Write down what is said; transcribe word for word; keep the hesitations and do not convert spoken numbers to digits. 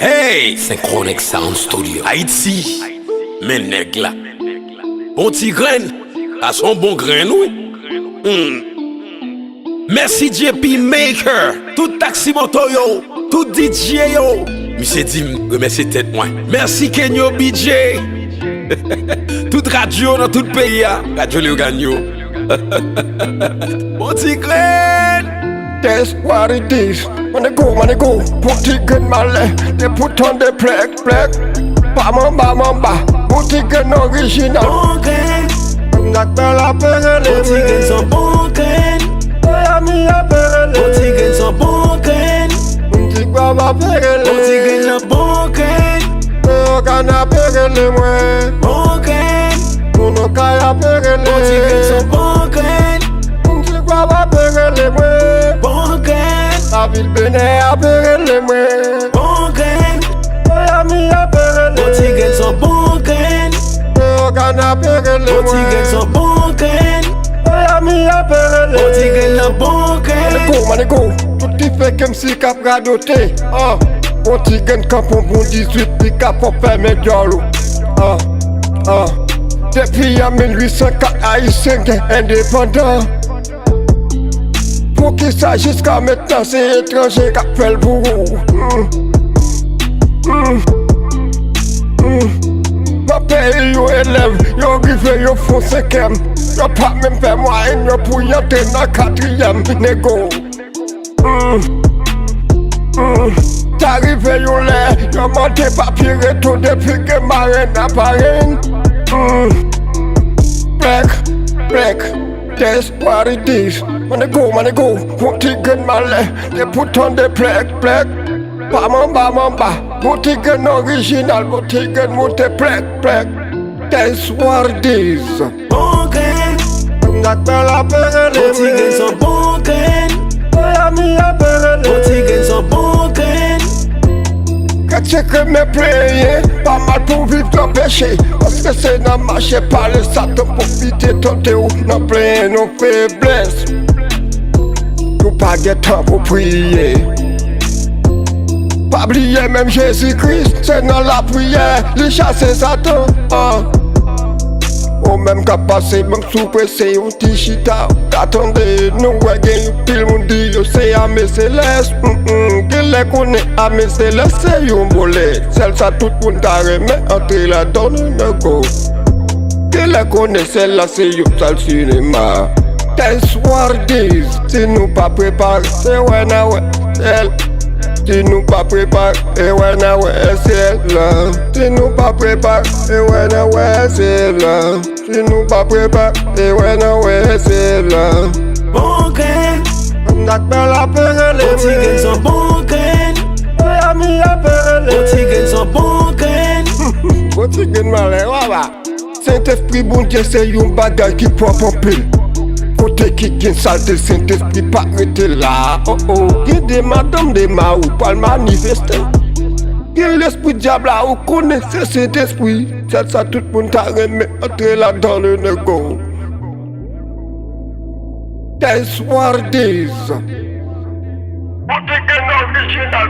Hey! Synchronic Sound Studio. Ayiti, men nèg la. Bon ti grenn, sa se yon bon grenn, wi. Hmm. Mèsi J P Maker, tout taksi moto yo, tout D J yo. Misye di m remèsye tèt mwen. Mèsi Kenyo B J. Tout radyo nan tout peyi a, radyo Leogàn yo. Bon ti grenn. That's what it is. Manigo, manigo, bon ti grenn malè. Depi w tande plèk, plèk. Pa manba, manba. Bon ti grenn orijinal. Bon grenn. Nèg la pere le. Bon ti grenn se yon bon grenn. Miami a pere le. Bon ti grenn se yon bon grenn. Moun ti gwa va pere le. Bon ti grenn la bon grenn. Leogàn a pere le mwen. Bon grenn. Moun Okay a pere le. Bon ti grenn se yon bon grenn. Moun ti gwa va pere le mwen. Bon grenn. Lavil Benè a pere le mwen. Bon grenn. Miami a pere le. Bon ti grenn se yon bon grenn. Leogàn a pere le mwen. Bon ti grenn se yon bon grenn. Miami a pere le. Bon ti grenn la bon grenn. Manigo, manigo. Tout ti fèk M C k ap radote. Ah. Bon ti grenn kanpe yon bon dizuit, li ka fè w fèmen djòl ou. Ah. Ah. Depi an mil uit san kat Ayisyen gen endepandan. Poukisa jiska mentnan se etranje k ap fè l pou ou? Hmm. Hmm. Hmm. Nan peyi yo elèv, yo rive yo fè senkyèm. Yo pa menm fè mwayèn yo pou y antre nan katriyèm, nego. Hmm. Hmm. Ta rive yon lè, yo mande papye retou depi gen marenn a parenn. Hmm. Plèk, plèk. That's what it is. Manigo, manigo, bon ti grenn malè. Depi w tande plèk, plèk. Pa manba, manba. Bon ti grenn orijinal, bon ti grenn moute plèk, plèk. That's what it is. Bon grenn. Nèg la pere le. Bon ti grenn se yon bon grenn. Miami a pere le. Bon ti grenn se yon bon grenn. Kretyen ke men plenyen, pa mal pou viv nan peche. Paske se nan mache pale Satan pwofite tante w nan plenyen yon feblès. Nou pa gen tan pou priye. Pa bliye menm Jezi Kris, se nan lapriyè li chase Satan. Ah. Ou menm k ap pase bank sou prese yon ti chita, w ka tande nou wè gen yon pil moun di yo se ame selès. Mm, mm. Genlè konnen ame selès se yon bolèt. Sèl sa tout moun ta renmen antre ladan l, nego. Genlè konnen sèl la se yon sal sinema. That's what it is. Si nou pa prepare, se wè n a wè sèl. Si nou pa prepare, e wè n a wè sèl la. Si nou pa prepare, e wè n a wè sèl la. Si nou pa prepare, e wè n a wè sèl la. Bon grenn. Nèg la pere le. Bon ti grenn se yon bon grenn. Miami a pere le. Bon ti grenn se yon bon grenn. Bon ti grenn malè, wa, wa. Sentespri Bondye se yon bagay ki pwòp anpil. Kote ki gen salte, Sentespri pa rete la. Oh, oh. Gen de madanm, de mari pral manifeste. Gen lespri dyab la, ou konnen se Sentespri. Sèl sa tout moun ta renmen antre ladan l, nego. That's what it is. Bon ti grenn orijinal.